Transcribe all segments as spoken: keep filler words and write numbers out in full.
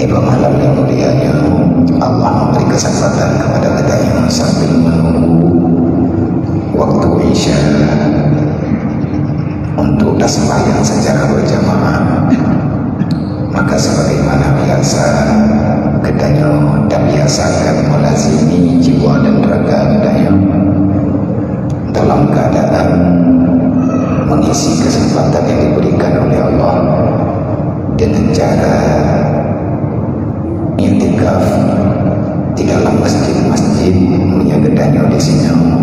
Di malam yang mulia nyoe, Allah memberi kesempatan kepada kita yang sambil menunggu waktu Isya untuk tasembahyang secara berjamaah. Maka sebagaimana biasa, geutanyoe tabiasakan melazimi jiwa dan raga geutanyoe dalam keadaan mengisi kesempatan yang diberikan oleh Allah dengan cara iktikaf di dalam masjid-masjid, meunyo geutanyoe di sinoe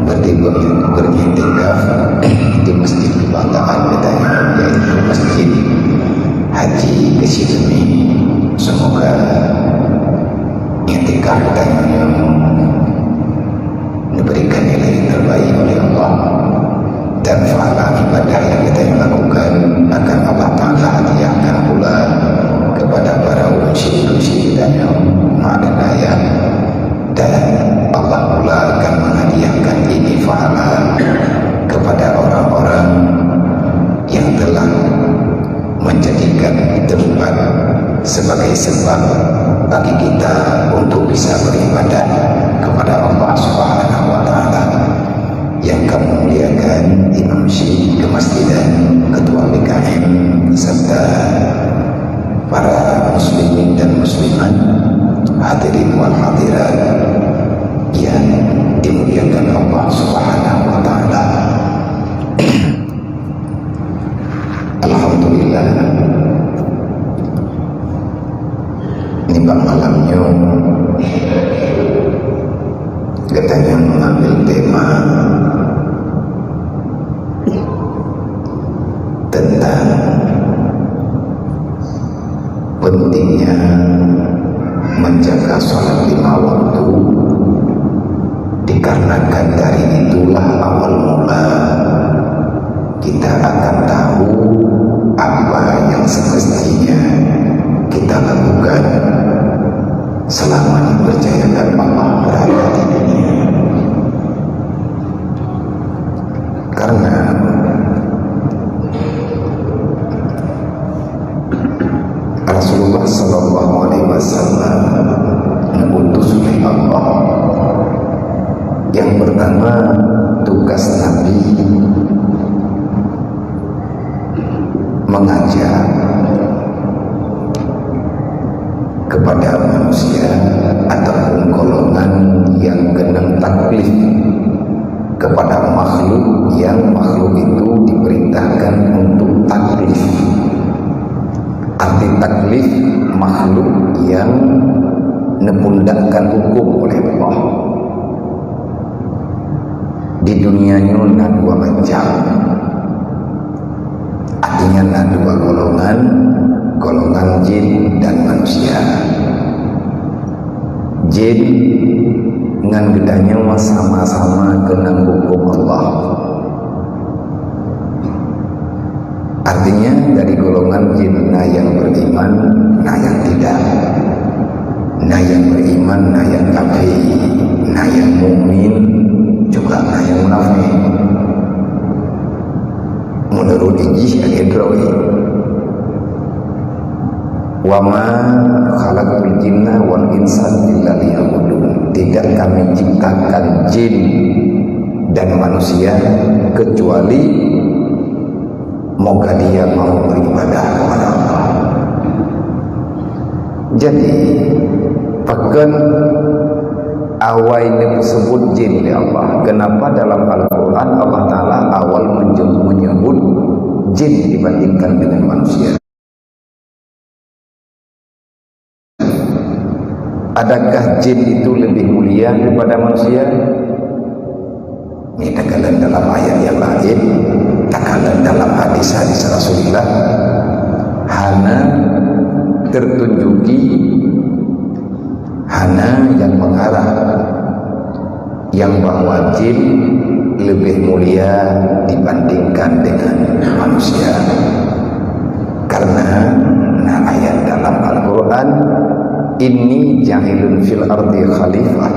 berarti ber-, beriktikaf di masjid kebanggaan geutanyoe, yaitu Masjid Haji Keuchik Leumie. Semoga iktikaf geutanyoe nyoe diberikan nilai yang terbaik oleh Allah, dan pahala ibadah yang kita lakukan akan Allah Ta'ala hadiahkan pula kepada para ureueng syik-ureueng syik geutanyoe, mak dan ayah, dan Allah pula akan menghadiahkan ini pahala kepada orang-orang yang telah menjadikan tempat sebagai sebab bagi kita untuk bisa beribadah kepada Allah Subhanahu wa Ta'ala. Yang kami muliakan, Imam Syik Kemasjidan, Ketua P K M, beserta para muslimin dan muslimat, hadirin wal hadirat yang dimuliakan Allah Subhanahu wa Ta'ala. Alhamdulillah, nibak malam nyoe geutanyoe mengambil tema tentang pentingnya menjaga salat lima waktu, dikarenakan dari itulah awal mula kita akan tahu apa yang semestinya kita lakukan selama dipercayakan Allah berada di dunia. Karena Rasulullah sallallahu alaihi wasallam diutus oleh Allah. Yang pertama, tugas Nabi mengajak kepada manusia ataupun golongan yang keunong taklif kepada makhluk yang makhluk itu diperintahkan untuk taklif. Arti taklif, makhluk yang neupundakkan hukum oleh Allah. Di dunia nyoe na dua macam. Artinya na dua golongan, golongan jin dan manusia. Jin ngon geutanyoe sama-sama keunong huköm Allah. Artinya, dari golongan jin na nyang beriman, na nyang tidak. Na nyang beriman, na nyang kafé, na nyang mukmin, juga na nyang munafék. Meunurot jih lagèe droe. "Wa ma khalaqtul jinna wal insa illa liya'budun." Tidak Kami ciptakan jin dan manusia kecuali moga dia mau beribadah kepada Allah. Jadi, pakon awai neuseubut jin lé Allah? Kenapa dalam Al-Quran Allah Ta'ala awal menye-, menyebut jin dibandingkan dengan manusia? Adakah jin itu lebih mulia daripada manusia? Ini takalon dalam ayat yang lain, takalon dalam hadis-hadis Rasulullah, hana tertunjuki, hana yang mengarah yang bahwa jin lebih mulia dibandingkan dengan manusia. Karena na ayat dalam Al-Quran, "Inni ja'ilun fil ardi khalifah."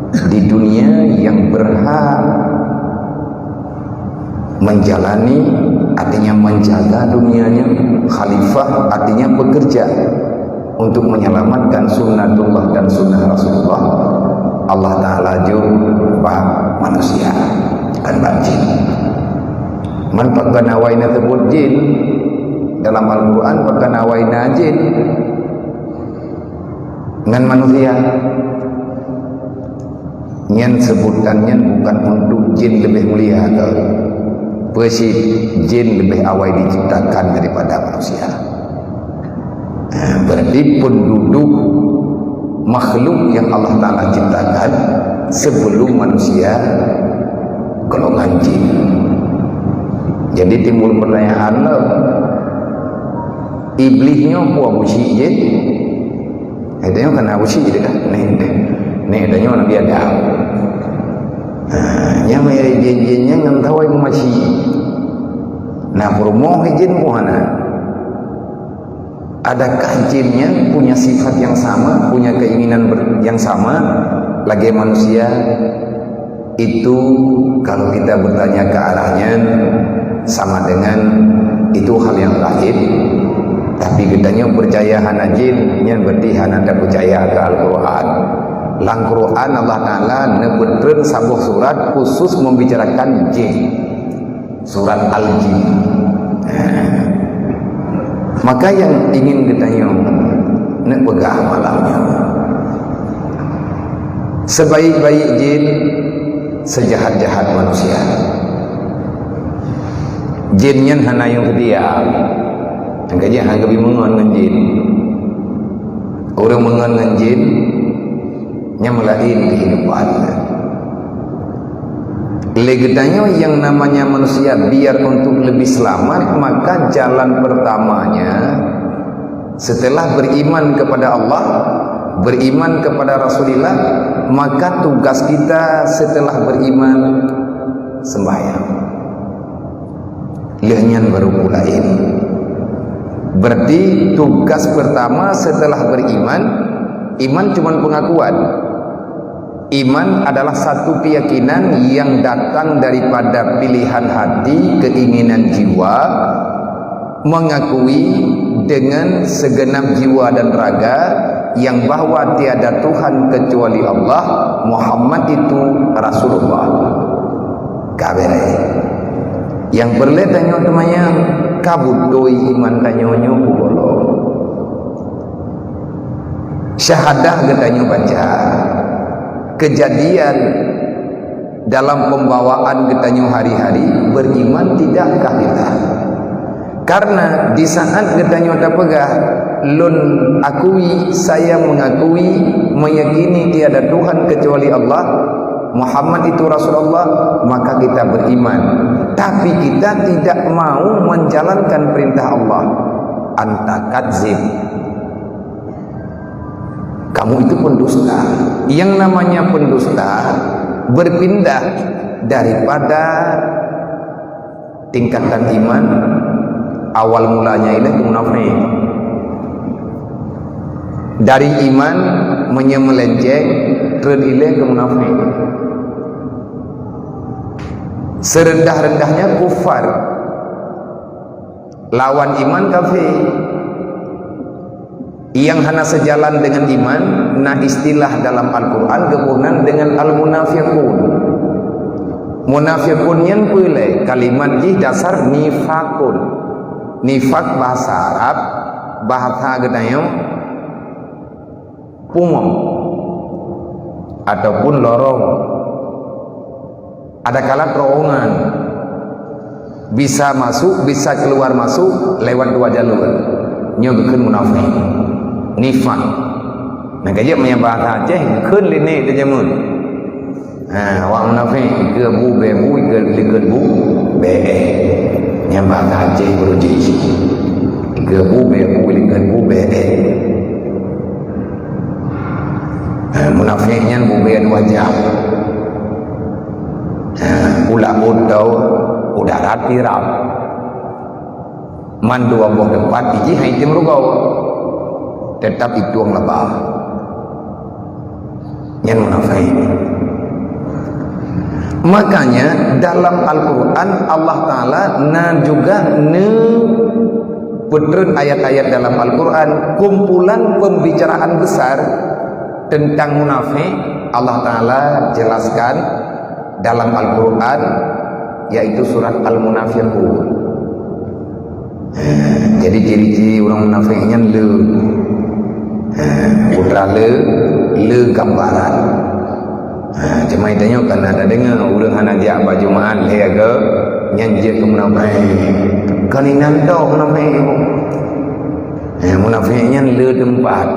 Di dunia yang berhak menjalani Artinya menjaga dunianya, khalifah artinya bekerja untuk menyelamatkan sunnatullah dan sunnah Rasulullah. Allah Ta'ala jok bak manusia, bukan bak jin. Man pakon awai na teubot jin dalam Al-Quran, pakon awai na jin ngon manusia. Nyan seubutan nyan bukan untuk jin leubeh mulia atau peue cit jin leubeh awai diciptakan daripada manusia. Ha, berarti penduduk makhluk yang Allah Ta'ala ciptakan sebelum manusia golongan jin. Jadi timbul pertanyaan lah, Iblis nyoe peue buci jin? Hai tanyoe kan Abu Syik kan? Nek, nek, nek tanyoe Nabi Adam. Ha, nyang mai jin-jin nyan ngon tawai meumaci. Nah, peurumoh jin pun hana. Adakah jin nyan punya sifat yang sama, punya keinginan ber-, yang sama lagèe manusia? Itu kalau kita bertanya ke arah nyan, sama dengan itu hal yang gaib. Tapi geutanyoe percaya hana jin, nyan berarti hana tapeucaya ke Al-Quran. Lam Quran Allah Ta'ala neupeutreun saboh surat khusus membicarakan jin. Surat Al-Jin. Maka yang ingin geutanyoe neupeugah malam nyoe, sebaik-baik jin, sejahat-jahat manusia. Jin nyan hana nyang seutia. Nyang ka jih hana geubi meungon ngon jin. Ureueng meungon ngon jin, nyan meulaén keuhidupan. Lé geutanyoe yang namanya manusia, biar untuk lebih selamat, maka jalan pertamanya setelah beriman kepada Allah, beriman kepada Rasulullah, maka tugas kita setelah beriman sembahyang. Lheueh nyan baru peue laén. Berarti tugas pertama setelah beriman, iman cuman pengakuan. Iman adalah satu keyakinan yang datang daripada pilihan hati, keinginan jiwa, mengakui dengan segenap jiwa dan raga yang bahwa tiada Tuhan kecuali Allah, Muhammad itu Rasulullah. Ka beureh. Nyang peureulèe tanyoe teumanyong, ka beutôi iman tanyoe nyoe keu gohlom? Syahadah geutanyoe baca. Keujadian dalam pembawaan geutanyoe hari-hari, beriman tidakkah kita? Karena di saat geutanyoe tapeugah, "Lôn akui, saya mengakui, meyakini tiada Tuhan kecuali Allah, Muhammad itu Rasulullah," maka kita beriman. Tapi kita tidak mau menjalankan perintah Allah. Anta kadzib. Kamu itu pendusta. Yang namanya pendusta berpindah daripada tingkatan iman, awal mulanya ilèe keu munafék. Dari iman meunyoe meulenceng, treun ilèe keu munafék. Serendah-rendahnya kufar. Lawan iman kafé. Nyang hana seujalan deungon iman, na istilah dalam Al-Quran geuboh nan deungon al-munafiqun. Munafiqun nyan peue lé? Kalimat jih dasar nifakun. Nifak bahasa Arab, bahasa geutanyoe pungong ataupun lorong. Adakala terowongan, bisa masuk, bisa keluar masuk lewat dua jalur. Nyoe geukheun munafék. Nifak. Nah, ka jeuet meunyoe bahasa Aceh, geukheun lé nèk teuh jameun. Ha, awak munafék, ikeue bu bèe bu, ikeue likot bu bèe. Nyan bahasa Aceh beureuji. Ikeue bu bèe bu, likot bu bèe. Ha, munafék nyan bubé dua jam. Ha, u laôt tau, u darat tirap. Man dua boh teumpat, ijih hai tem rugoe. Tetap itueng laba. Nyan munafék. Makanya dalam Al-Quran Allah Ta'ala na juga neupeutrön ayat-ayat dalam Al-Quran, kumpulan pembicaraan besar tentang munafik Allah Ta'ala jelaskan dalam Al-Quran, yaitu surat Al-Munafiqun. Ha, jadi ciri-ciri ureuëng munafék nyan le. Ha, putra le, le gambaran. Ha, cuma tanyoe kana tadeungoe ureuëng hana jak bak Jumaat lhée ke nyan jeuet keu munafék. Kon inan toh munafék. Ha, munafék nyan le teumpat.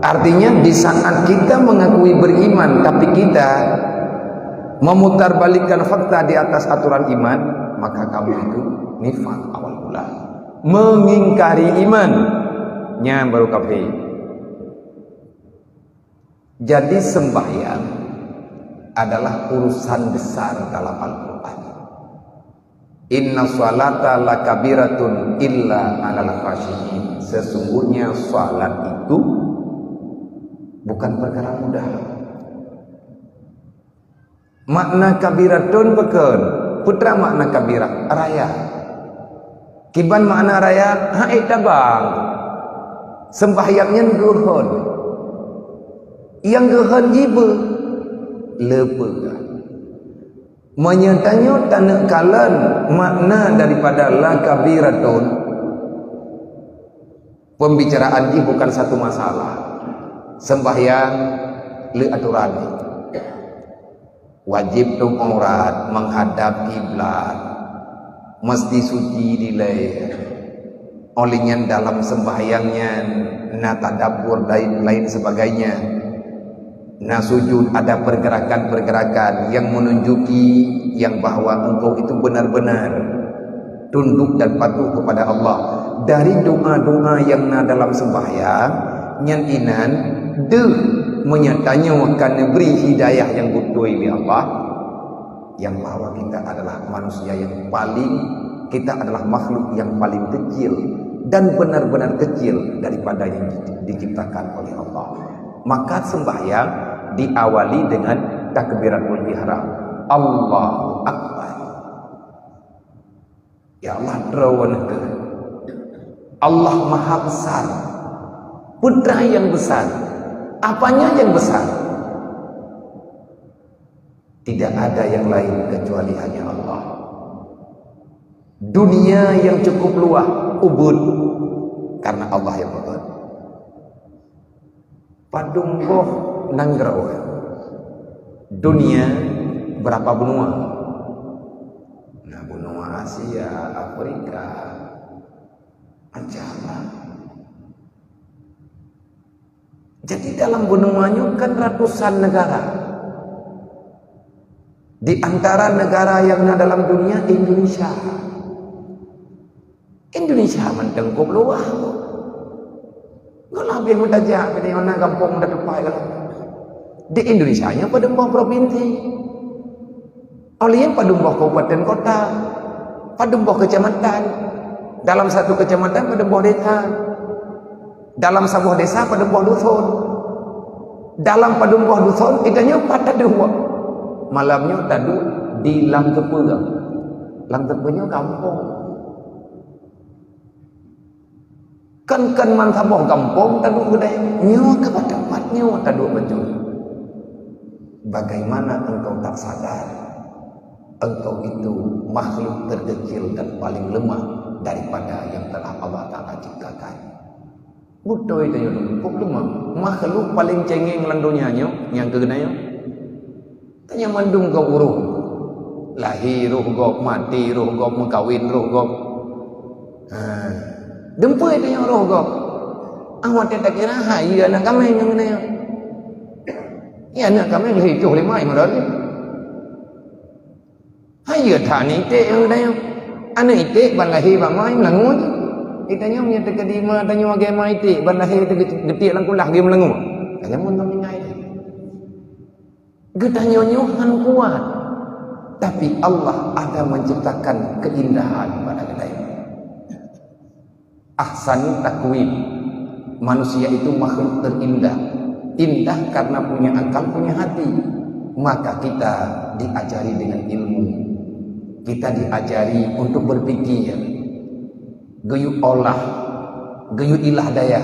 Artinya di saat kita mengakui beriman tapi kita memutarbalikkan fakta di atas aturan iman, maka kamu itu nifak awal mula. Mengingkari iman, nyan baru kafir. Jadi sembahyang adalah urusan besar dalam Al-Quran. Inna salata lakabiratun illa alal khasyiin. Sesungguhnya salat itu bukan perkara mudah. Makna kabiratun peue kheun? Peue treuk makna kabirah? Raya. Kiban makna raya? Hai tabang. Sembahyang nyan geuhon. Nyang geuhon jibeuet. Leupeu. Meunyoe tanyoe taneuk kalon makna daripada la kabiratun, pembicaraan jih bukan satu masalah. Sembahyang le aturan. Wajib tutup aurat, menghadap kiblat, mesti suci dilée. Óh lheueh nyan dalam sembahyang nyan na tadabbur dan lain sebagainya. Na sujud, ada pergerakan-pergerakan yang menunjuki yang bahwa engkau itu benar-benar tunduk dan patuh kepada Allah. Dari doa-doa yang na dalam sembahyang nyan inan deuh meunyoe tanyoe ka neubri hidayah nyang beutôi lé Allah, yang bahwa kita adalah manusia yang paling, kita adalah makhluk yang paling kecil dan benar-benar kecil daripada yang di-, diciptakan oleh Allah. Maka sembahyang diawali dengan takbiratul ihram. Allahu Akbar. Ya Allah, droeneuh kheueh. Allah Maha Besar. Peue treuk nyang besar? Apanya yang besar? Tidak ada yang lain kecuali hanya Allah. Dunia yang cukup luas, ubit, karena Allah yang peubuet. Padum boh nanggroe? Dunia berapa benua? Nah, benua Asia, Afrika, macam lah. Jadi dalam benua nyoe kan ratusan negara. Di antara negara yang na dalam dunia, Indonesia. Indonesia mantong kop luwah. Geulah beh meutajak bini ona gampông dan tupai geulah. Di Indonesia nyoe padum boh provinsi. Oleh padum boh kabupaten kota, padum boh kecamatan. Dalam satu kecamatan padum boh desa. Dalam saboh desa padum boh duson. Dalam padum boh duson, kita nyoe pat taduek. Malam nyoe taduek di Langkeupeu. Langkeupeu nyoe gampông. Kan, kan man saboh gampông taduek keudai. Nyoe keupada pat nyoe taduek beutôi. Bagaimana engkau tak sadar? Engkau itu makhluk terkecil dan paling lemah daripada yang telah Allah Ta'ala ciptakan. Beutôi tanyoe dulu, kok lemah. Makhluk paling cengeng lam donya nyoe, nyang keu geutanyoe. Tanyoe mandum gob uroh. Lahé roh gob, maté roh gob, meukawen roh gob. Ha. Dumpeue tanyoe roh gob. Ah, watée takira, hai, iya aneuk kaméng nyang keunoe. Iya aneuk kaméng lheueh itoh lima imrod. Hai, iya that aneuk iték nyang keunoe. Aneuk iték ban lahé bak ma meulangô. Geutanyoe meunyoe teukeudi ma tanyoe agama iték ban lahé teugeutiek lam kulah geumeulangô. Tanyoe mun ngon ingai. Geutanyoe nyoe han kuat, tapi Allah ada menciptakan keindahan pada geutanyoe. Ahsanut takwim. Manusia itu makhluk terindah. Indah karena punya akal, punya hati. Maka kita diajari dengan ilmu. Kita diajari untuk berpikir. Geuyue olah, geuyue ilah daya.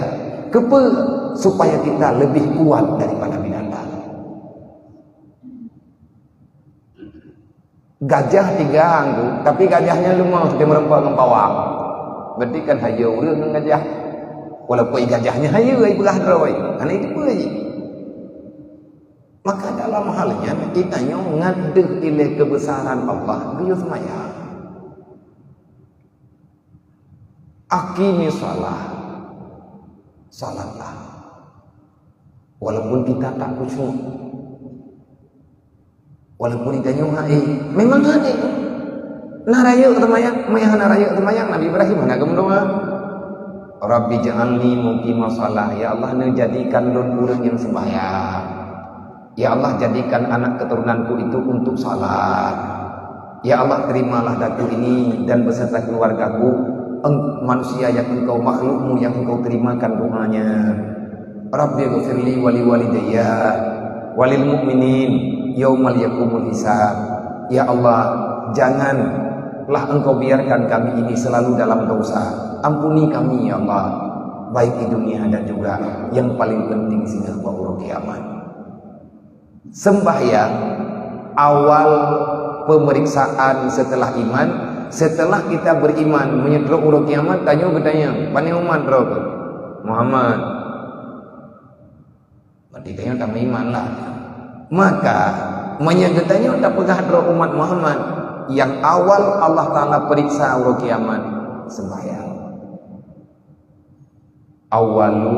Keupeue? Supaya kita lebih kuat daripada binatang. Gajah tiga anggô, tapi gajah nyan leumah, dia meureumpok ngon pawang. Berarti kan hayeue ureueng ngon gajah. Walaupun gajah nyan hayeue, ai beurah droe, hana jiteupeue jih. Maka dalam hal nyan, geutanyoe ngadeuh ilée keubeusaran Allah, geuyue seumayang. Aqimis shalah, salatlah. Walaupun kita tak khusyuk, walaupun geutanyoe hana, memang hana. Na rayeuk seumayang, meunyo hana rayeuk seumayang, Nabi Ibrahim hana geumeudoa, "Rabbi ja'alni muqimas shalah," ya Allah, neujadikan lôn ureueng nyang seumayang. Ya Allah, jadikan anak keturunanku itu untuk salat. Ya Allah, terimalah datu ini dan beserta keluargaku, eng-, manusia yang Engkau, makhluk-Mu yang Engkau terimakan doanya. Rabbighfirli wa liwalidayya walil mu'minin yaumal yaqumul hisab. Ya Allah, janganlah Engkau biarkan kami ini selalu dalam dosa. Ampuni kami, ya Allah, baik di dunia dan juga yang paling penting singoh bak uroe kiamat. Sembahyang awal pemeriksaan setelah iman. Setelah kita beriman, meunyo trok uroe kiamat, tanyoe geutanyong, "Pane umat droe?" "Muhammad." Berarti tanyoe tameuiman lah. Maka, meunyo geutanyoe tapeugah droe umat Muhammad, nyang awal Allah Taala periksa uroe kiamat, sembahyang. Awwalu,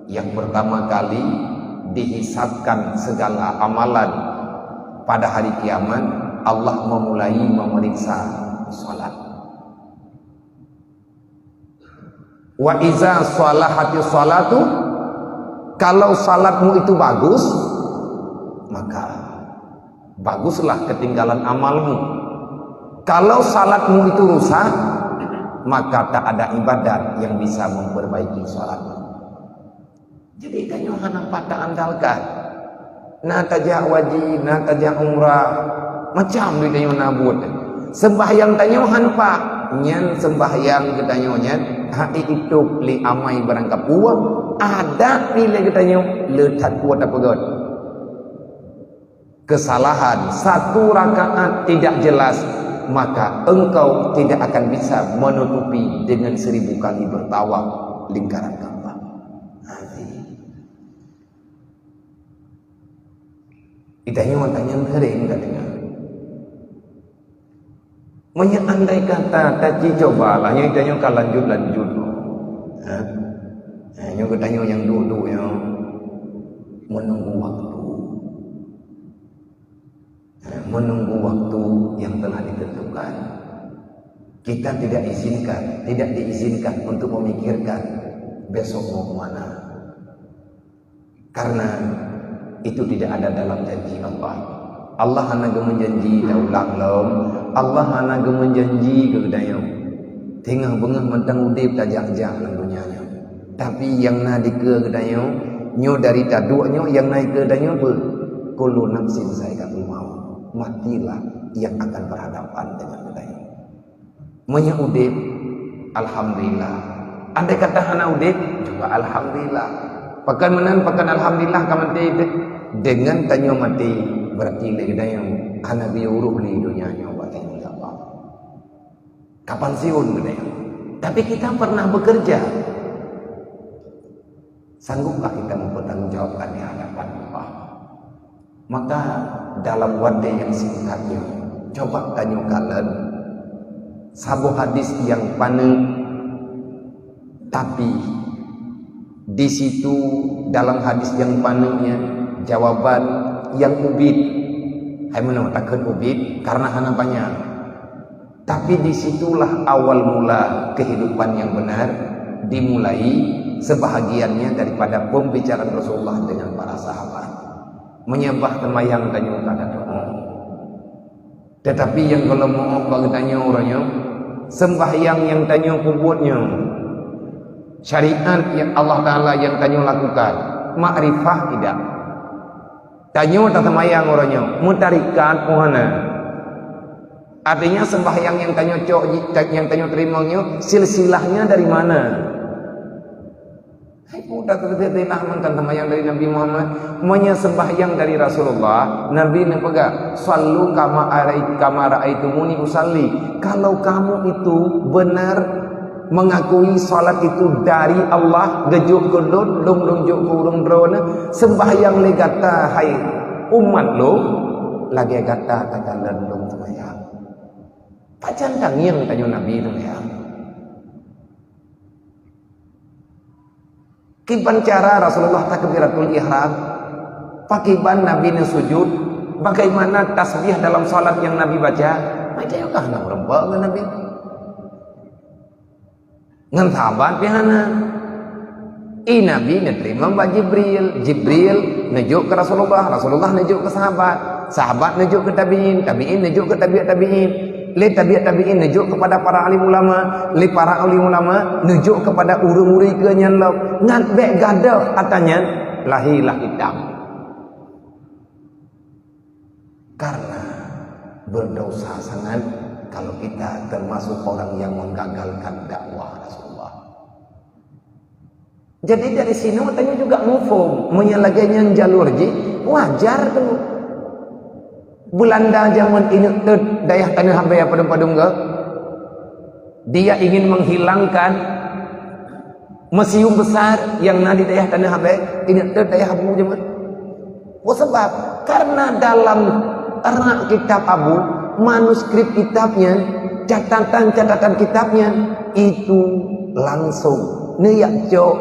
yang pertama kali dihisabkan segala amalan pada hari kiamat, Allah memulai memeriksa salat. Wa iza salahati salatu, kalau salatmu itu bagus, maka baguslah ketinggalan amalmu. Kalau salatmu itu rusak, maka tak ada ibadat yang bisa memperbaiki salatmu. Jadi, tanyoe hana pat taandalkan. Na tajak haji, na tajak umrah, macam di tanyoe na buet. Sembahyang tanyoe han pat, nyan sembahyang geutanyoe nyan hana itôb lé amai barangkapeue, adat ilée geutanyoe le that kuat tapeugét. Kesalahan satu rakaat tidak jelas, maka engkau tidak akan bisa menutupi dengan seribu kali bertawaf lingkaran Ka'bah. Hati. Geutanyoe tanyong sering ka deungoe. Meunyoe andai kata taci coba lah, nyoe tanyoe ka lanjut-lanjut. Ha? Ha, nyoe geutanyoe nyang duek-duek nyoe menunggu waktu. Ha, menunggu waktu yang telah ditentukan. Kita tidak izinkan, tidak diizinkan untuk memikirkan besok mau ke mana. Karena itu tidak ada dalam janji Allah. Allah hana geumeujanji taulang lom. Allah hana geumeujanji keu geutanyoe. Teungoh beungoh mantong udeb tajak-jak lam donya nyoe. Tapi nyang na dikeue geutanyoe, nyoe dari taduek nyoe nyang na dikeue geutanyoe peue? Kullu nafsin zaiqatul maut. Matilah yang akan berhadapan dengan geutanyoe. Meunyoe udeb, alhamdulillah. Andai kata hana udeb, juga alhamdulillah. Pakon meunan, pakon alhamdulillah ka maté teuh? Deungon tanyoe maté, berarti lé geutanyoe hana geuyue uroh lé donya nyoe bak tanyoe, ya Allah. Ka pensiun geutanyoe. Tapi kita pernah bekerja. Sanggupkah kita mempertanggungjawabkan di hadapan Allah? Maka dalam watée nyang singkat nyoe, coba tanyoe kalon saboh hadis nyang paneuk, tapi di situ dalam hadis nyang paneuk nyan jawaban nyang ubit. Hai meunoe takheun ubit karena hana panyang. Tapi di situlah awal mula kehidupan yang benar dimulai, sebahagiannya daripada pembicaraan Rasulullah dengan para sahabat. Meunyoe bah seumayang tanyoe ka tadoa. Tetapi nyang gohlom meu'oh bak geutanyoe uroe nyoe, sembahyang nyang tanyoe peubuet nyoe, syariat nyang Allah Taala nyang tanyoe lakukan, makrifah tidak? Tanyoe taseumayang uroe nyoe, meutarikat peue hana. Artinya, sembahyang nyang tanyoe cok ji-, nyang tanyoe teurimong nyoe, silsilahnya dari mana? Hai, peue tateuteupeue nah mantong sembahyang dari Nabi Muhammad. Meunyoe sembahyang dari Rasulullah, Nabi neupeugah, "Shallu kama arai-, kama ra'aitumuni usalli." Kalau kamu itu benar mengakui salat itu dari Allah, geujok keu lôn, lôn, lôn jok keu ureuëng droeneuh, sembahyang lé gata, hai umat lôn, lagée gata takalon lôn sembahyang. Pajan tangieng tanyoe Nabi sembahyang. Kiban cara Rasulullah takbiratul ihram? Pakiban Nabi neusujud? Bagaimana tasbih dalam salat yang Nabi baca? Macam nyoe kah na meureumpok ngon Nabi? Ngon sahabat pih hana. I Nabi neuteurimong bak Jibril, Jibril neujok keu Rasulullah, Rasulullah neujok keu sahabat, sahabat neujok keu tabi'in, tabi'in neujok keu tabi'ut tabi'in. Lé tabi'ut tabi'in neujok kepada para alim ulama, lé para alim ulama neujok kepada ureuëng-ureuëng keu nyan lom. Ngat bék gadôh ata nyan lahé lah hitam. Karena berdosa sangat kalau kita termasuk orang yang menggagalkan dakwah Rasulullah. Jadi dari sinoe tanyoe juga muphom, meunyoe lagée nyan jalur jih, wajar tu. Belanda jameun ineuk teut dayah Taneuh Abée padum-padum geuh. Dia ingin menghilangkan museum besar yang na di dayah Taneuh Abée, ineuk teut dayah Abu jameun. Peue sabab? Karena dalam rak kitab Abu, manuskrip kitab nyan, catatan-catatan kitab nyan, itu langsung neuyak cok,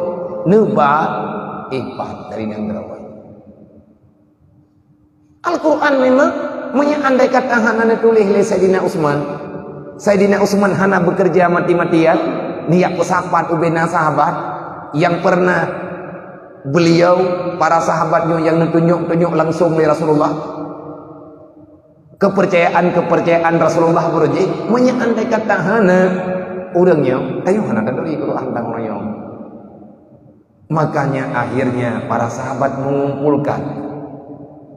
neuba, ipat dari nanggroe. Al-Quran memang, meunyoe andai kata hana neutuléh lé Saidina Utsman, Saidina Utsman hana bekerja mati-matian, neuyak peusapat ubena sahabat yang pernah beliau, para sahabat nyoe nyang neutunyok-tunyok langsung lé Rasulullah. Kepercayaan-kepercayaan Rasulullah beureuji, meunyoe andai kata hana ureuëng nyoe, tanyoe hana taturi Quran tang ureuëng nyoe. Makanya akhirnya para sahabat mengumpulkan.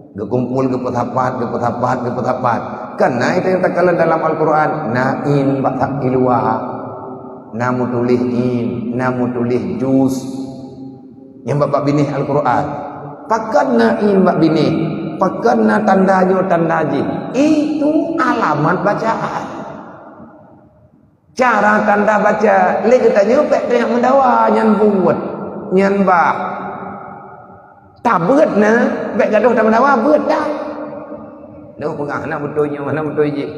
Geukumpul, geupeusapat, geupeusapat, geupeusapat. Kan na itu nyang takalon dalam Al-Quran, na in bak sak iluwa. Na meutuléh in, na meutuléh juz. Nyang bak, bak binéh Al-Quran. Pakon na in bak binéh? Pakon na tanda nyoe tanda jih? Itu alamat bacaan. Cara tanda baca, lé geutanyoe bék teuingat meudawa nyan buet, nyan bah. Tabeuet na, bék gadôh tameudawa, beuet dah. Nyoe peugah hana beutôi nyoe, hana beutôi jih.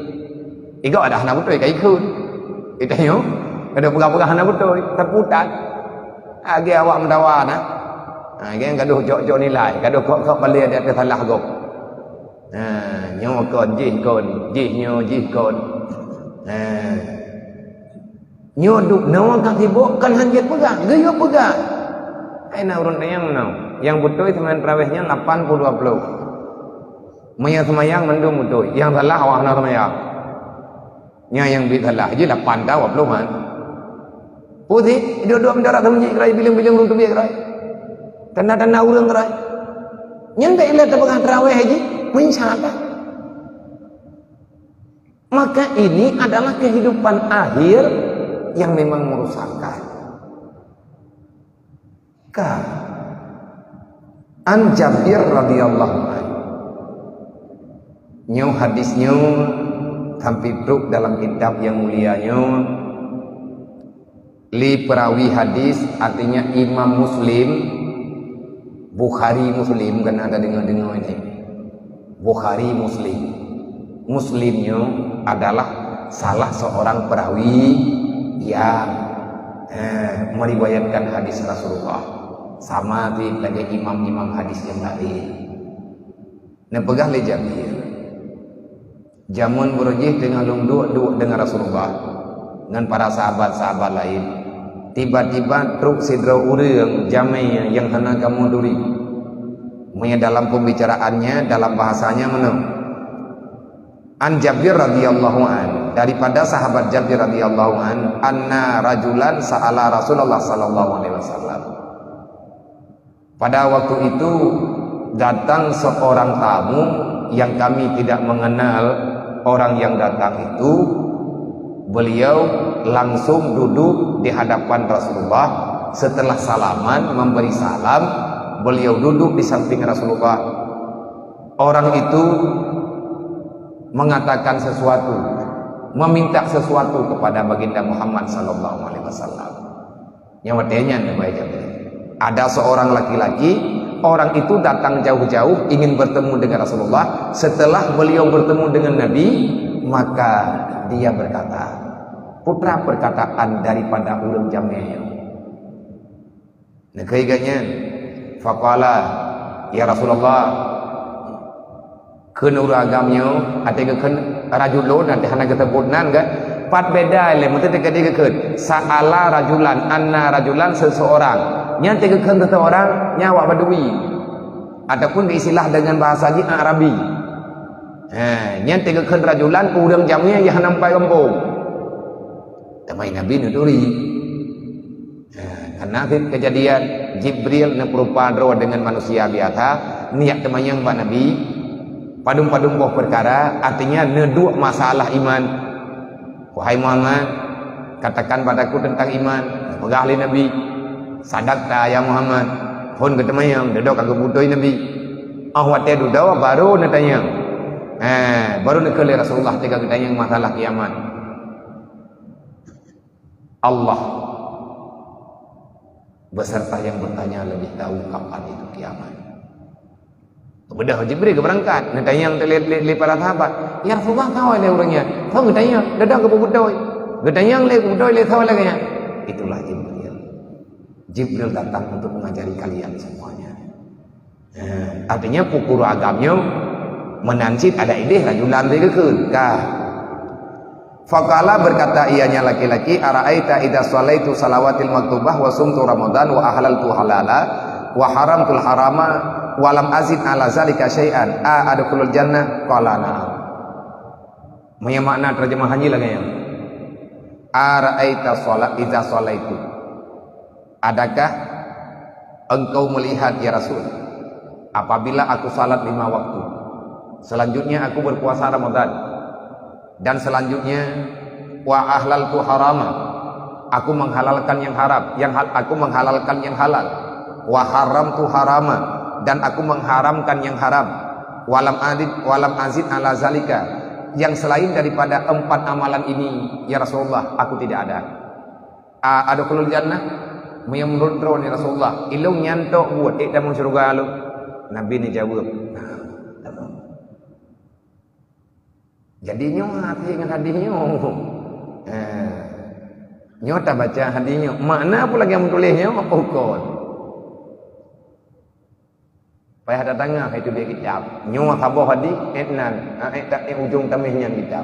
Igoe dah hana beutôi ka ikheun. Geutanyoe, gadôh peugah-peugah hana beutôi, taputat. Lagée awak meudawa na. Ha, lagée gadôh jok-jok nilai, gadôh kok-kok balée di ateueh salah gob. Ha, nyoe kon, jih kon, jih nyoe, jih kon. Ha. Nyoe duek noe ka sibok, kon han jeuet peugah, geuyue peugah. Hai na ureuëng tanyong nyoe, nyang beutôi seumayang tarawih nyan lapan ploh dua ploh. Meunyoe seumayang mandum beutôi, nyang salah awak hana seumayang. Nyan nyang biet salah, jih lapan ta dua ploh man. Peue sit, duek-duek meudarat seumunyi keuraya, bileueng-bileueng ureuëng teubiet keuraya. Tanda-tanda ureuëng keuraya. Nyan bék ilée tapeugah tarawih jih, meunyo salah. Maka ini adalah kehidupan akhir yang memang merusakkan. Ka. An Jabir radhiyallahu anhu. Nyoe hadis nyoe sampai trok dalam kitab nyang mulia nyoe. Lé peurawi hadis, artinya Imam Muslim, Bukhari Muslim, kan ada dengar-dengar ini. Bukhari Muslim. Muslim nyoe adalah salah seorang perawi yang, eh, meriwayatkan hadis Rasulullah. Sama ti lagée imam-imam hadis nyang laén. Neupeugah lé Jabir, jameun beureuji teungoh lôn duek-duek deungon Rasulullah ngon para sahabat-sahabat laén, tiba-tiba trok sidroe ureuëng jamé nyang hana kamoe turi. Meunyoe dalam pembicaraannya, dalam bahasanya meunoe. An Jabir radhiyallahu an, daripada sahabat Jabir radhiyallahu an, anna rajulan sa'ala Rasulullah sallallahu alaihi wasallam. Pada waktu itu Datang seorang tamu yang kami tidak mengenal orang yang datang itu, beliau langsung duduk di hadapan Rasulullah. Setelah salaman, memberi salam, beliau duduk di samping Rasulullah. Orang itu mengatakan sesuatu, meminta sesuatu kepada Baginda Muhammad sallallahu alaihi wasallam. Nyang watée nyan, Bapak Ibu. Ada seorang laki-laki, orang itu datang jauh-jauh ingin bertemu dengan Rasulullah. Setelah beliau bertemu dengan Nabi, maka dia berkata, putra perkataan daripada ureuëng jamé nyoe. Neukheun geuh nyan, faqala, "Ya Rasulullah, kheun ureuëng agam nyoe, até geukheun rajulun, até hana geuseubut nan kan? Pat beda lé, meuteuk teuka di geukheun. Sa'ala rajulan, anna rajulan, seseorang. Nyan teugeukheun seseorang, nyan awak Badui. Ataupun istilah dengan bahasa jih Arabi. Ha, nyan teugeukheun rajulan, ureuëng jamé nyang hana meupai gampông." Teuma Nabi neuturi. Nah, karena kejadian Jibril neupeurupa droe dengan manusia biasa, niat teumanyong bak Nabi, padum-padum boh peukara, artinya neuduek masalah iman. "Wahai Muhammad, katakan padaku tentang iman." Peugah lé Nabi, "Sadaqta ya Muhammad." Phon geuteumanyong, dudoe ka geubeutôi Nabi. Oh watée dudoe baru neutanyong. Eh, baru neukheun lé Rasulullah teuka geutanyong masalah kiamat. Allah beserta yang bertanya lebih tahu kapan itu kiamat. Beudôh Jibril geubeurangkat, neutanyong lé, lé, lé para sahabat, "Ya Rasulullah, soe lé ureuëng nyan?" Soe geutanyong, dudoe geubeutôi. Geutanyong lé, geubeutôi lé, soe lagée nyan? Itulah Jibril. Jibril datang untuk mengajari kalian semuanya. Eh, artinya pukul agam nyoe meunan cit ada idéh rajulan lé geukheun ka. Faqala, berkata ianya laki-laki, "Ara'aita idza shallaitu shalawatil maktubah wa sumtu Ramadan wa ahlaltu halala wa haramtul harama wa lam azid ala zalika syai'an, a adkhulul jannah?" Qala, "Na'am." Meunyoe makna terjemahan jih lagée nyan. "Ara'aita shala-, idza shallaitu." Adakah engkau melihat, ya Rasul, apabila aku salat lima waktu, selanjutnya aku berpuasa Ramadan, dan selanjutnya, wa ahlaltu harama, aku menghalalkan yang haram, yang hal-, aku menghalalkan yang halal, wa haramtu harama, dan aku mengharamkan yang haram, walam adid, walam azid ala zalika, yang selain daripada empat amalan ini, ya Rasulullah, aku tidak ada. A adkhulul jannah? Meunyoe meunurot droeneuh, ya Rasulullah, ilong nyan tok buet ék tamong syeuruga lom? Nabi neujaweueb, "Na'am, tamong." Jadi nyoe hati ngon hadis nyoe. Eh, nyoe tabaca hadis nyoe. Makna peue lagée meutuléh nyoe? Pakon. Payah tatangah itu di kitab. Nyoe saboh hadis, ék nan, ha, ék ta-, ék ujong taméh nyan kitab.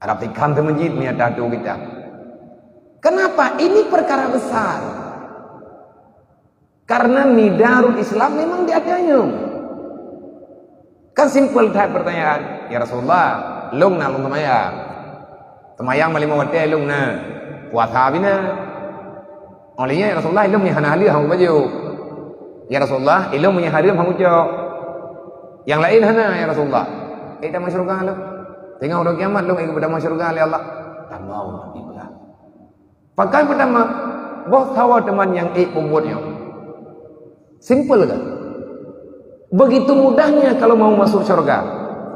Arab tikam teumeujit meunyo tatu kitab. Kenapa? Ini perkara besar. Karena nidarul Islam memang diadanya. Kan simple that pertanyaan. "Ya Rasulullah, lôn na lôn seumayang. Seumayang ma limong watée lôn na. Puasa bina." Óh lheueh nyan, "Ya Rasulullah, ilong meunyo hana haleuh han kubajoe. Ya Rasulullah, ilong meunyo hareuem han kucok. Nyang laén hana, ya Rasulullah." Ék tamong syeuruga lôn. Teungoh uroe kiamat lôn ék tamong syeuruga lé Allah. Tamong, Nabi peugah. Pakon peutama, boh saboh teuma nyang ék peubuet nyoe. Simple kan? Begitu mudahnya kalau mau masuk syurga.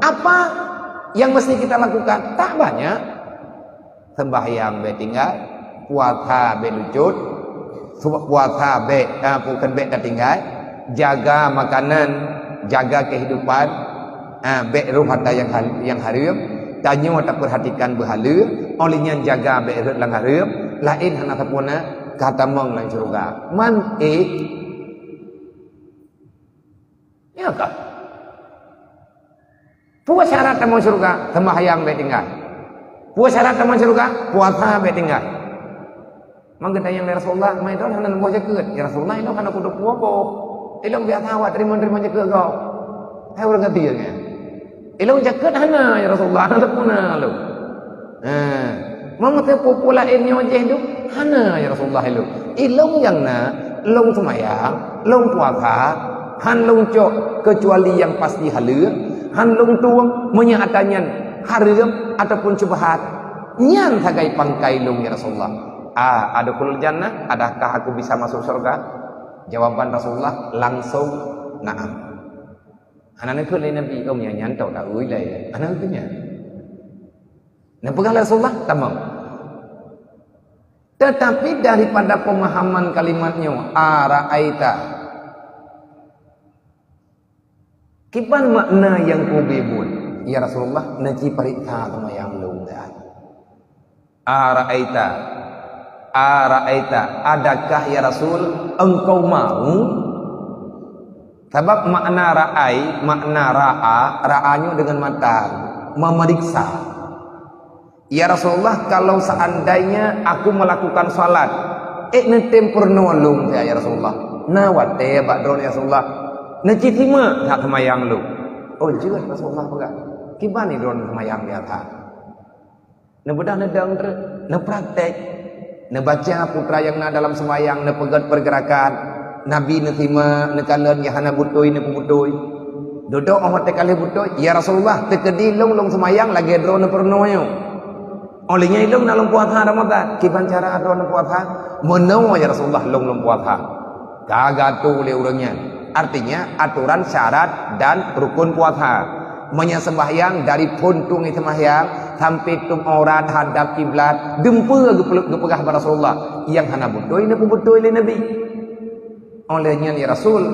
Apa yang mesti kita lakukan? Tak banyak. Sembahyang bék tinggai, puasa bék lucut, su-, puasa bék, ah, bukan bék tatinggai, jaga makanan, jaga kehidupan, ah, bék rôh atra nyang hal-, nyang hareuem, tanyoe tapeurhatikan beuhaleue, óh lheueh nyan jaga bék rhot lam hareuem, laén hana sapeue na ka tamong lam syeuruga. Man ék. Ya kan? Peue syarat tamong syeuruga? Sembahyang bék tinggai. Peue syarat tamong syeuruga? Puasa bék tinggai. Maka geutanyong lé Rasulullah, "Ma ilong hana neuboh jakeuet?" "Ya Rasulullah, ilong hana kuduek puwoe boh. Ilong biasa awak teurimong-teurimong jakeuet gob." Hai ureuëng geutanyoe nyan. "Ilong jakeuet hana, ya Rasulullah, hana teupeu na lôn." Ha. Meunyoe peue-peue laén nyoe jih tu, "Hana, ya Rasulullah, ilong. Ilong nyang na, lôn seumayang, Lôn puasa, han lôn cok keucuali nyang pasti haleueng, han lôn tueng meunyoe atra nyan hareuem ataupun syubhat. Nyan sagai pangkai lôn, ya Rasulullah. A, adkhulul jannah, adakah aku bisa masuk syurga? Jawaban Rasulullah langsung, "Na'am." Hana neukheun lé Nabi, "Oh, nyan, nyan tau taui lé." Hana neukheun nyan. Neupeugah lé Rasulullah, "Tamong." Tetapi daripada pemahaman kalimat nyoe, "Ara'aita." Kiban makna nyang kubi buet? "Ya Rasulullah, neuci pariksa seumayang lôn dah." "Ara'aita, ara'aita, adakah ya Rasul, engkau mau?" Sabab makna ra'ai, makna ra'a, ra'a nyoe deungon mata, memeriksa. "Ya Rasulullah, kalau seandainya aku melakukan salat, ék neutem peurunoe lôn, ya, ya Rasulullah. Na watée bak droeneuh, ya Rasulullah. Neuci simak that seumayang lôn." Oh, jeuet Rasulullah peugah. Kiban ni droeneuh seumayang biasa. Neubeudah neudong treuk, neupraktek. Neubaca putra nyang na dalam seumayang, neupeugét peurgeurakan. Nabi neusimak, neukalon nyang hana beutôi, neupeubeutôi. Dudoe óh watée ka lheueh beutôi, "Ya Rasulullah, teukeudi lôn lôn seumayang lagée droeneuh peurunoe nyoe. Óh lheueh nyan lôn na lôn puasa Ramadhan." "Kiban cara droeneuh puasa?" "Meunoe, ya Rasulullah, lôn lôn puasa." Ka geuatoe lé ureuëng nyan. Artinya, atoran syarat dan rukun puasa. Meunyoe seumbahyang dari phon tueng seumahyang sampai tueng aurat hadap kiblat, dumpeue geupeu-, geupeugah bak Rasulullah, nyang hana beutôi neupeubeutôi lé Nabi. Óh lheueh nyan, "Ya Rasul,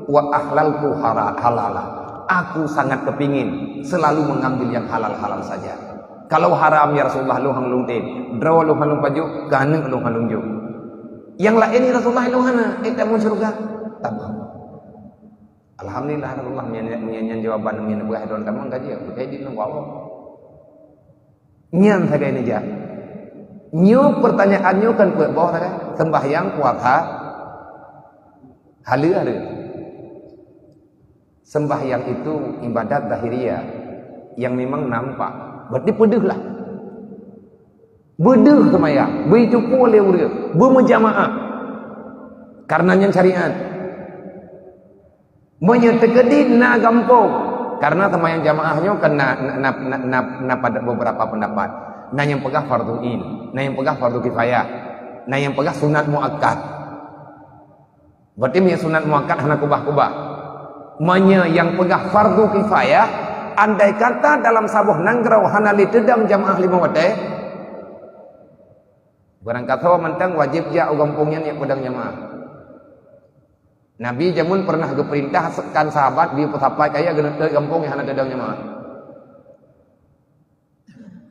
wa ahlaltu hara-, halala." Aku sangat kepingin selalu mengambil yang halal-halal saja. Kalau haram, ya Rasulullah, lôn han lôn tem. Droe lôn han lôn pajoh, keuneuk lôn han lôn jok. Nyang laén, ya Rasulullah, lôn hana, ék tamong syeuruga. Tamong. Alhamdulillah, ya Rasulullah, meunyan, meunyan jawaban meunyan peugah droe tamong ka jeuet, beukai di lôn Allah. Nyan sagai neujak. Nyoe pertanyaan nyoe kan peuet boh sagai. Seumbahyang, puasa, haleue-haleue. Seumbahyang itu ibadat zahiriyah yang memang nampak. Berarti peudeuh lah. Beudeuh seumayang, beuicupo lé ureuëng, beumeujamaah. Karena nyan syariat. Meunyoe teukeudi na gampông, karena seumayang jamaah nyoe kan na, na, na, na, na, na pada beberapa pendapat. Na nyang peugah fardhu ain, na nyang peugah fardhu kifayah, na nyang peugah sunat muakkad. Berarti meunyoe sunat muakkad hana kubah-kubah. Meunyoe nyang peugah fardhu kifayah, andai kata dalam saboh nanggroe hana lé teudong jamaah limong watée, barangkasoe mantong wajéb jak u gampông nyan nyang peudong jamaah. Nabi jameun pernah geupeurintahkan sahabat di peusapat kaya geuneuk gampông nyang hana teudong jamaah.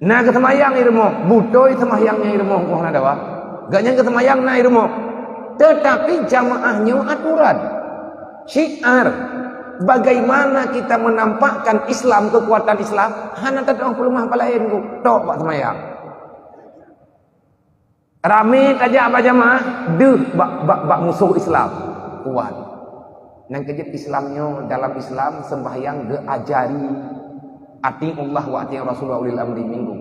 Na geuseumayang i rumoh, beutôi seumayang nyan i rumoh, boh na dawa. Gobnyan geuseumayang na i rumoh. Tetapi jamaah nyoe aturan. Syiar. Bagaimana kita menampakkan Islam, kekuatan Islam, hana teutoh peuleumah bak laén ku. Tok bak seumayang. Ramé tajak bak jamaah, deuh bak, bak, bak musoh Islam. Kuat. Nyang keujeuet Islam nyoe, dalam Islam seumbahyang geuajari, "Atiullah wa atiur Rasul wa ulil amri minkum."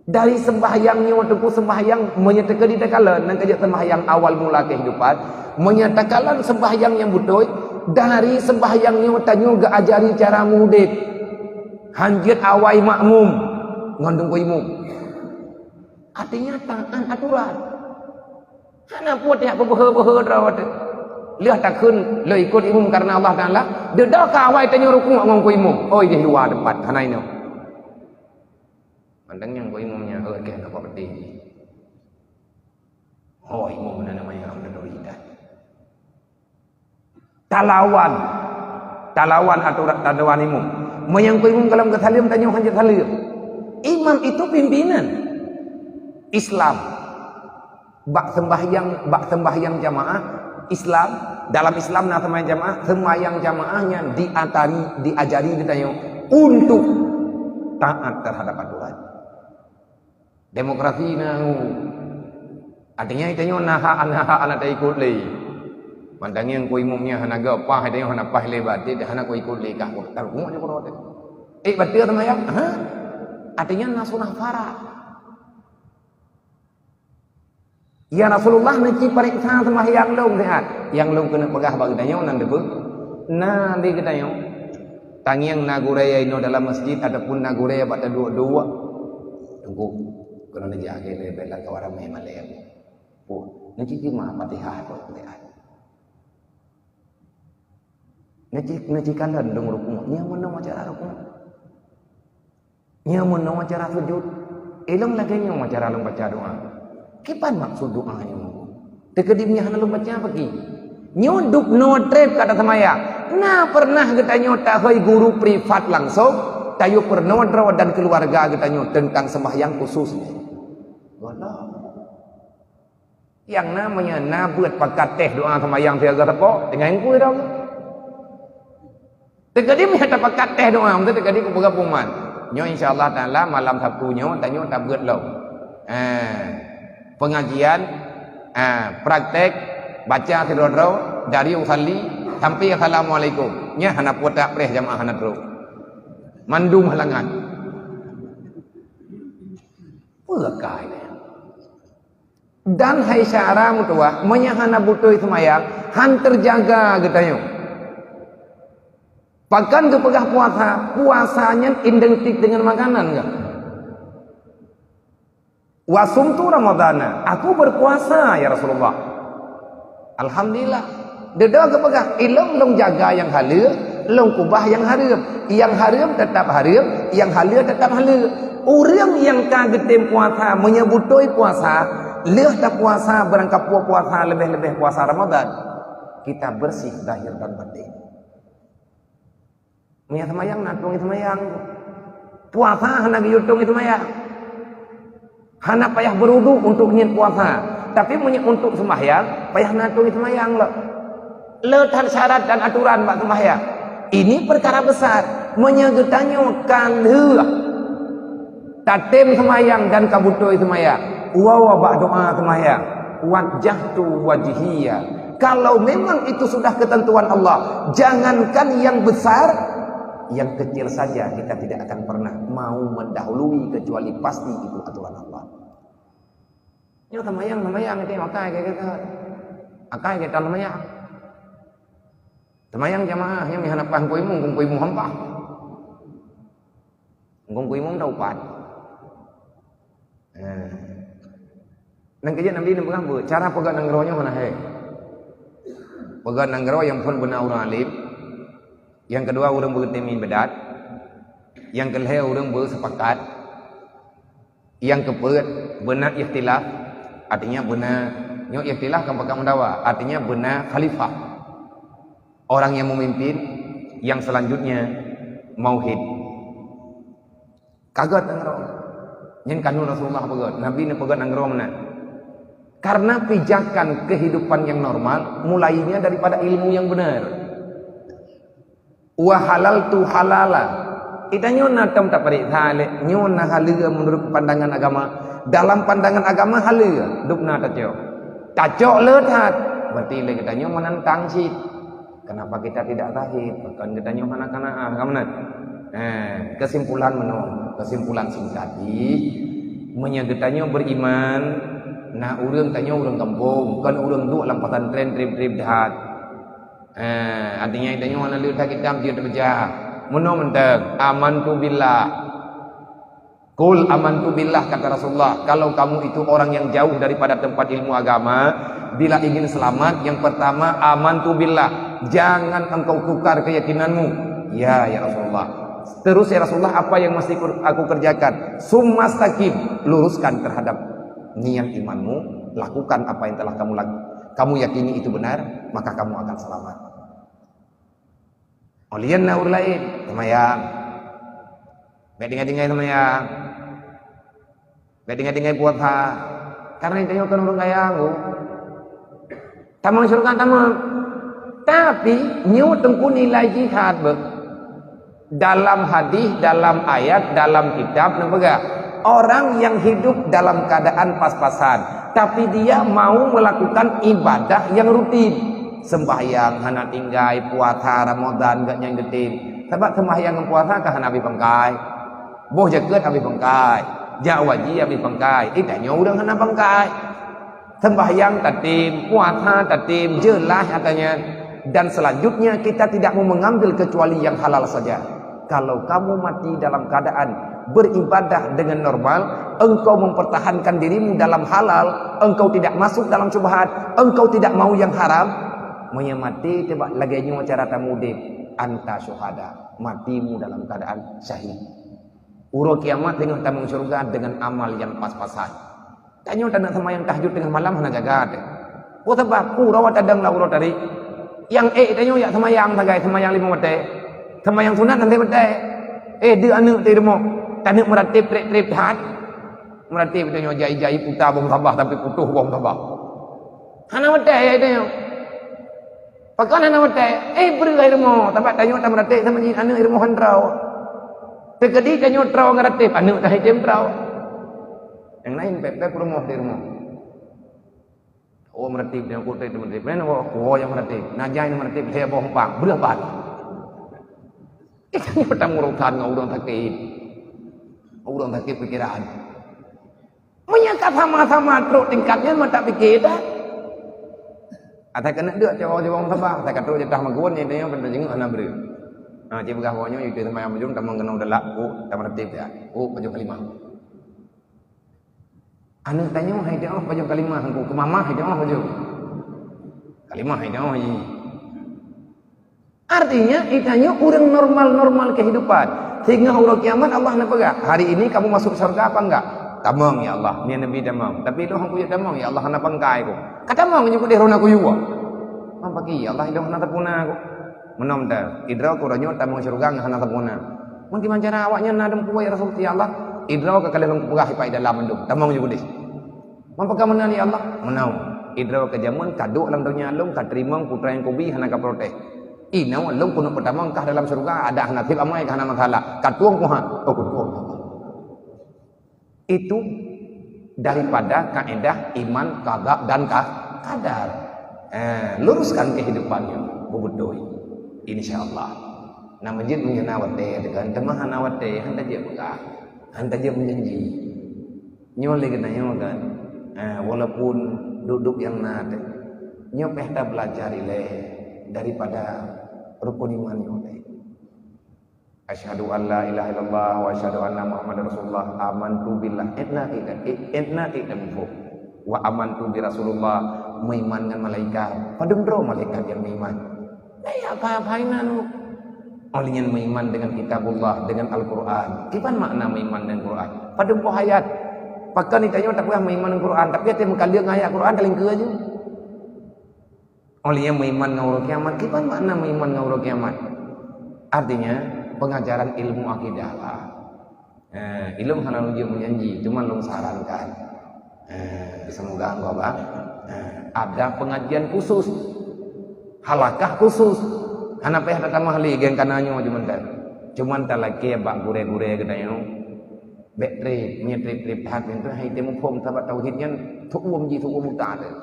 Dari seumbahyang nyoe teungku seumbahyang meunyoe teukeudi takalon, nyang keujeuet seumbahyang awal mula kehidupan, meunyoe takalon seumbahyang nyang beutôi, dari seumbahyang nyoe tanyoe geuajari cara mudeb. Hanjeuet awai makmum ngon teungku imum. Artinya taat aturan. Hana peue tiak peubeuhe-beuhe droe teuh. Lheueh takheun lôn ikot imum karena Allah Taala, dudoe ka awai tanyoe rukuk ngon ku imum. Oi, di luwa teumpat, hana inoe. Mantong nyang ku imum nyan, "Oi, keuh na properti jih." Oh, imum na nama nyang hana teuridai. Talawan. Talawan aturan, talawan imum. Meunyoe ku imum ka lheueh geusaleuem, tanyoe hanjeuet saleuem. Imam itu pimpinan Islam. Bak seumbahyang, bak seumbahyang jamaah Islam, dalam Islam na seumbahyang jamaah, seumbahyang jamaah nyan diatari, diajari geutanyoe untuk taat terhadap aturan. Demokrasi na, artinya tanyoe na hak, na hak hana taikot lé. Mantong nyang ku imum nyan hana geupaih, tanyoe hana paih lé, berarti hana ku ikot lé kah, ku tarukuk je keudroe teuh. Eh, bateue seumayang? Ha? Artinya na sunah farak. "Ya Rasulullah, neuci pareksa seumahyang lôn sihat." Nyang lôn keuneuk peugah bak geutanyoe nan deubeue. Na di geutanyoe. Tangieng na gurée inoe dalam masjid ataupun na gurée bak taduek-duek. Teungku, keunoe neujak lé bela kawa ramé malée. Puh, neuci cuma Fatihah tu sihat. Neuci, neuci kalon dong rukuk. Nyang meunoe cara rukuk. Nyang meunoe cara sujud. Ilong lagée nyoe cara lôn baca doa. Kiban maksud doa nyoe? Teukeudi nyan hana lôn baca paki. Nyoe dub noe treb kata seumaya. Na pernah geutanyoe tahôi guru privat langsung, tayue peurunoe droe dan keuluwarga geutanyoe teuntang seumbahyang khusus nyoe? Gohlom. Nyang na meunyoe na beuet pakat teh doa seumayang siaga sapo, tinggai ngui dong. Teukeudi meunyoe tapakat teh doa, meusti teukeudi kupeugah puman. Nyoe insya Allah Taala malam Sabtu nyoe tanyoe tabeuet lom. Eh, pengajian, eh, praktek, baca sidroe-droe dari usalli sampai assalamualaikum. Nyan hana putak preh jamaah hana trok. Mandum halangan. Peue kai nyan? Dan hai syara meutuwah, meunyoe hana beutôi seumayang, han teujaga geutanyoe. Pakon geupeugah puasa, puasa nyan identik dengan makanan kah? "Wa sumtu Ramadana," aku berpuasa, ya Rasulullah. Alhamdulillah. Dudoe geupeugah, ilong lôn jaga nyang haleue, lôn keubah nyang hareuem. Nyang hareuem teutap hareuem, nyang haleue teutap haleue. Ureuëng nyang ka geutem puasa, meunyoe beutôi puasa, lheueh tapuasa beurangkapeue puasa leubeh-leubeh puasa Ramadan, kita bersih zahir dan batin. Meunyoe seumayang na tueng seumayang. Puasa hana geuyue tueng seumayang. Hana payah berudu untuk niet puasa. Tapi meunyoe untuk seumayang, payah na tueng seumayang lom. Le that syarat dan aturan bak seumayang. Ini perkara besar. Meunyoe geutanyoe ka lheueh tatem seumayang dan ka beutôi seumayang, woe bak doa seumayang, "Wajjahtu wajhiya." Kalau memang itu sudah ketentuan Allah, jangankan yang besar, yang kecil saja kita tidak akan pernah mau mendahului kecuali pasti itu aturan Allah. Nyoe seumayang, seumayang itu akai gata. Akai gata seumayang. Seumayang jamaah nyang hana paih kuimu, kuimu hampa. Ngkong kuimu taupat. Eh. Nang kejak Nabi neupeugah beuh, cara peugah nanggroe nyoe hana hai. Peugah nanggroe nyang phon beuna ureuëng alim. Nyang keudua ureuëng beureuti mibedat. Nyang keulhée ureuëng beuseupakat. Nyang keupeuet beuna ikhtilaf. Artinya beuna nyoe ikhtilaf kan pakat meudawa. Artinya beuna khalifah. Orang yang memimpin, yang selanjutnya mauhid. Ka gét nanggroe. Nyan ka lheueh Rasulullah peugét, Nabi neupeugét nanggroe meunan. Karena pijakan kehidupan yang normal mulainya daripada ilmu yang benar. Wa halaltu halala. Geutanyoe na tom tapareksa lé, nyoe na haleue menurut pandangan agama. Dalam pandangan agama haleue, dub na tacok. Tacok le that, berarti lé geutanyoe menentang cit. Kenapa kita tidak zahid? Pakon geutanyoe hana qanaah, ka meunan? Eh, kesimpulan meunoe, kesimpulan singkat jih, meunyoe geutanyoe beriman, na ureuëng tanyoe ureuëng gampông, kon ureuëng duek lam pesantren treb-treb that. Eh, artinya tanyoe hana le that kitab jeuet baca. Meunoe mantong, "Amantu billah." "Qul amantu billah," kata Rasulullah, "kalau kamu itu orang yang jauh daripada tempat ilmu agama, bila ingin selamat, yang pertama, amantu billah, jangan engkau tukar keyakinanmu." "Ya, ya Rasulullah." "Terus, ya Rasulullah, apa yang mesti kur-, aku kerjakan?" "Summa staqim, luruskan terhadap niat imanmu, lakukan apa yang telah kamu laku-, kamu yakini itu benar, maka kamu akan selamat." Ulôn na ureuëng laén, seumayang. Bék tinggai-tinggai seumayang. Bék tinggai-tinggai puasa. Karena tanyoe kon ureuëng kaya, Bu. Tamong syurga tamong. Tapi, nyoe teungku nilai jihad, beuh. Dalam hadis, dalam ayat, dalam kitab, neupeugah, orang yang hidup dalam keadaan pas-pasan, tapi dia mau melakukan ibadah yang rutin. Sembahyang hana tinggai, puasa Ramadan geuh nyang geutem. Sabab sembahyang ngon puasa ka hana habéh pangkai. Boh jakeuet habéh pangkai. Jak haji habéh pangkai. Eh, tanyoe ureuëng hana pangkai. Sembahyang tatem, puasa tatem, jeulaih katanya. Dan selanjutnya kita tidak mau mengambil kecuali yang halal saja. Kalau kamu mati dalam keadaan beribadah dengan normal, engkau mempertahankan dirimu dalam halal, engkau tidak masuk dalam syubhat, engkau tidak mau yang haram, meunyoe maté teuh bak lagée nyoe cara tamu udeb, anta syuhada, matimu dalam keadaan syahid. Uroe kiamat teungoh tamong syeuruga deungon amal nyang pas-pasan. Tanyoe taneuk seumayang tahajud teungoh malam hana jaga teuh. Peue sabab? Uroe tadong lam uroe tarék. Nyang ék tanyoe jak seumayang sagai seumayang limong watée. Seumayang sunat hana watée. Eh, deuek aneuëk teuh rumoh. Taneuk meuratéb treb-treb that. Meuratéb tanyoe jai-jai puta boh musabah sampai putôh boh musabah. Hana watée tanyoe. Pakon hana watée? Eh, breueh hai rumoh, sabab tanyoe tameuratéb sama jih aneuëk rumoh han troe. Teukeudi tanyoe troe ngon ratéb, aneuëk tahi tem troe. Nyang laén pép-pép rumoh di rumoh. Oh, meuratéb tanyoe kutéb meuratéb. Laén oh, oh nyang meuratéb. Na jai meuratéb lhée boh umpang, breueh ban. Tanyoe tamurutan ngon ureuëng sakét. Ureuëng sakét pikeran. Meunyoe ka sama-sama trok tingkat nyan, mata pike dah. Asai keuneuk deuk cawang-cawang saban, asai ka trok jatah magun, nyan tanyoe ban tajenguk hana breueh. Ha, cit peugah woe nyoe, yue teuh seumayang bajum, tamong keunoe dalak, oh, tameuratéb ya. Oh, bajum kalimah. Aneuëk tanyoe hai teuh oh, bajum kalimah, engku keumamah hai teuh oh, bajum. Kalimah hai teuh oh, jih. Artinya, itanyoe ureuëng normal-normal kehidupan. Sehingga uroe kiamat Allah na peugah, "Hari ini kamu masuk syurga apa enggak?" "Tamong, ya Allah." "Ni Nabi tamong." "Tapi ilong hana kuya tamong, ya Allah, hana pangkai ku." "Ka tamong ju keudeh rona kuyue." "Mam paki, ya Allah, ilong hana tapuna ku." Meunom ta, idroe ku uroe nyoe tamong syurga ngon hana tapuna. Mungkin cara awaknyan na dum kuwa ya Rasul, ya Allah. Idroe ka kalian peugah ipai dalam mandum. Tamong ju keudeh. Meupeugah meunan, ya Allah? Meunan. Idroe keu jameun ka duek lam donya lôn, ka teurimong putra nyang kubi hana ka protes. Inoe lôn keuneuk peutamong kah dalam syeuruga, ada hana seb amai ka hana masalah. Ka tueng kuha. Oh, kutueng. Itu daripada kaedah iman qada dan ka-, qadar. Eh, luruskan kehidupannya, bebeutôi. Insya Allah. Nah, meujeuet meunyoe na watée, teuma hana watée, hana jeuet peugah. Hana jeuet meujanji. Nyoe lé geutanyoe kan, eh, walaupun duek-duek nyang na teuh, nyoe pih tabeulajar ilée daripada rukun iman nyoe teuh. Asyhadu an la ilaha illallah wa asyhadu anna Muhammadar Rasulullah. Amantu billah, etna tidak, etna tidak mufuk. Wa amantu bi Rasulullah, meuiman ngon malaikat. Padum droe malaikat nyang meuiman. Nyan apa-apa inan. Óh lheueh nyan meuiman deungon Kitabullah, deungon Al-Qur'an. Kiban makna meuiman deungon Qur'an? Padum boh ayat. Pakon tanyoe tapeugah meuiman deungon Qur'an, tapi até meukaleueng ayat Qur'an talingkeue aju. Óh lheueh nyan meuiman ngon uroe kiamat. Kiban makna meuiman ngon uroe kiamat? Artinya, pengajaran ilmu akidah lah. Eh, ilôn hana lôn jeuet meujanji, cuma lôn sarankan. Eh, semoga engkau ba, eh, ada pengajian khusus, halakah khusus. Hana payah tatamah lé, gen kana nyoe cuma tan. Cuma talakée bak gurée-gurée geutanyoe. Bék treb, meunyoe treb-treb that, nyan hai teuh muphom sabab tauhid nyan, teuuem jih, teuuem utak teuh.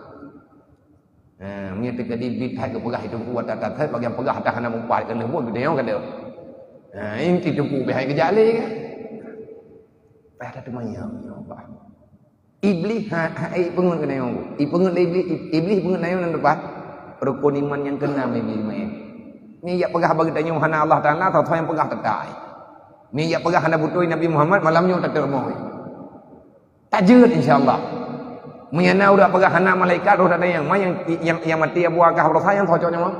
Ha, meunyoe teukeudi bit hai geupeugah itu buat atas hai, bagian peugah dah hana mupat keuneuk buet geutanyoe ka deuh. Ha, inti teungku beh hai geujak lé kan. Payah that teuma nyoe, nyoe bah. Iblih ha, ha, eh, peungeut geutanyoe. Ipeungeut lé Iblih, Ib-, Iblih peungeut geutanyoe lam depan. Rukun iman nyang keunam Iblih maén. Ni jak peugah bagi tanyoe hana Allah Taala, tau-tau nyang peugah tetai. Ni jak peugah hana beutôi Nabi Muhammad, malam nyoe teuteumoh. Tajeuet, insya Allah. Meunyoe na ureuëng peugah hana malaikat, roh dan nyang ma nyang, nyang, nyang maté Abu Akah berusaha nyang cocok nyamong.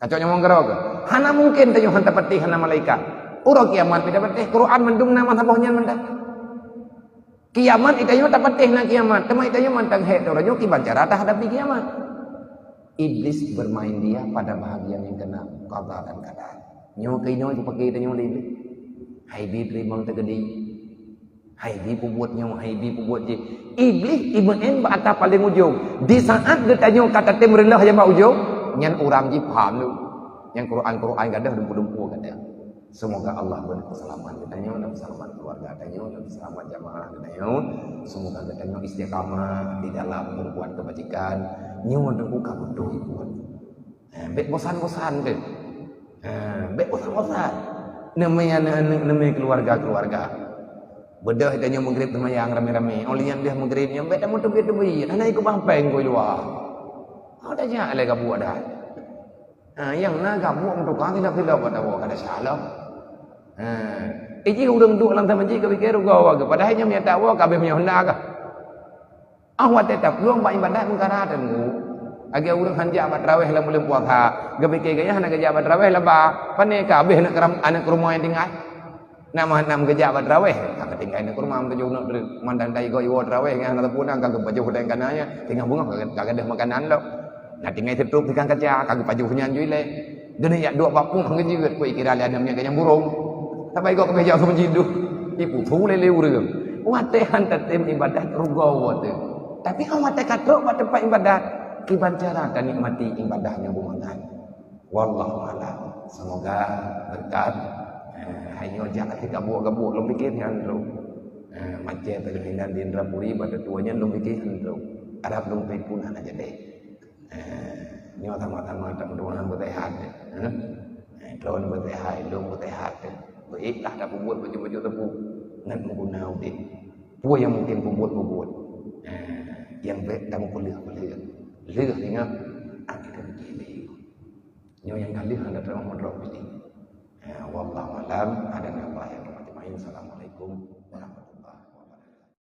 Cocok nyamong keudroe keuh. Hana mungkin tanyoe hana tapatéh hana malaikat. Uroe kiamat pih tapatéh, Quran mandum na masa boh nyan mantong. Kiamat itanyoe tapatéh na kiamat, teuma itanyoe mantong hék uroe nyoe kiban cara tahadapi kiamat. Iblis bermain dia pada bahagian yang keenam, qada dan qadar. Nyoe keunoe jipaké tanyoe lé Iblis. Hai bi teurimong teukeudi. Hai bi peubuet nyoe, hai bi peubuet jih. Iblih imeu'én bak ata paleng ujong. Di saat geutanyoe ka tatem reuloh nyang bak ujong, nyan urang jih paham lom. Nyang Quran-Quran gadôh dumpeue-dumpeue gadôh. Semoga Allah beri keselamatan geutanyoe dan selamat keluarga tanyoe dan selamat jamaah geutanyoe. Semoga geutanyoe istiqamah di dalam berbuat kebajikan. Nyoe teungku ka beutôi buet. Eh, bék bosan-bosan teuh. Eh, bék bosan-bosan. Neumé aneuk-aneuk, neumé keluarga-keluarga. Beudôh tanyoe meugrib teumayang ramé-ramé. Óh lheueh nyan deuh meugrib nyan bèk tameutubiet-tubiet. Hana ikup bampeng keu luwa. Ada jak lé gabuek dah. Ha, nyang na gabuek meutuka sidap-sidap bak tawoe kada salah. Ha. Iji ureueng duek lam tamajik ka pikée rugoe geuh. Padahai nyan meunyo tawoe ka abéh meunyo hana geuh. Ah watèe taplueng bak ibadat meukara teungku. Lagèe ureueng han jak bak traweh lam buleuen puasa. Geupike gaya hana geujak bak traweh laba. Pane ka abéh aneuk keram-, aneuk rumoh nyang tinggai. Nama nam geujak bak traweh. Ka tinggai aneuk rumoh tujoh aneuk mandang dai goi woe traweh nyan hana teupuna ka geupajoh dai kana nyan. Tinggai beungoh ka, ka gadôh makanan lom. Nah tinggai sitôp tikang kaca ka geupajoh nyan jui lé. Deungon yak duek bak puih geujeuet, kue kira lé aneuk miet ganyang burong. Sabai gok keubeh jak seumeujid duh. Ipusu lé lé ureueng. Watèe han tatem ibadat rugoe teuh. Tapi kan watèe ka trok bak teumpat ibadat, kiban cara tanikmati ibadat nyang beumangat. Wallahu a'lam. Semoga berkat. Eh, hai nyoe jak lé gabuek-gabuek lôn pikir nyan lôn. Eh, macet teuh inan di Indrapuri bak tetua nyan lôn pikir nyan lôn. Arab lôn pikir pun hana jadi. Eh, nyoe sama-sama tameudoa beuseuhat. Eh, eh, droen beuseuhat, lôn beuseuhat. Beuék lah tapeubuet bacut-bacut teupeu ngon meuguna udép. Peue nyang mungken peubuet-peubuet. Eh, nyang bèk tameupeuleuk-peuleuk. Lheueh ingat, akhé keu lheueh. Nyoe nyang ka lheueh hana teurimong meudroe piléh. Eh, wallahu a'lam. Hadanallahu wa iyyakum ajma'in. Assalamualaikum warahmatullahi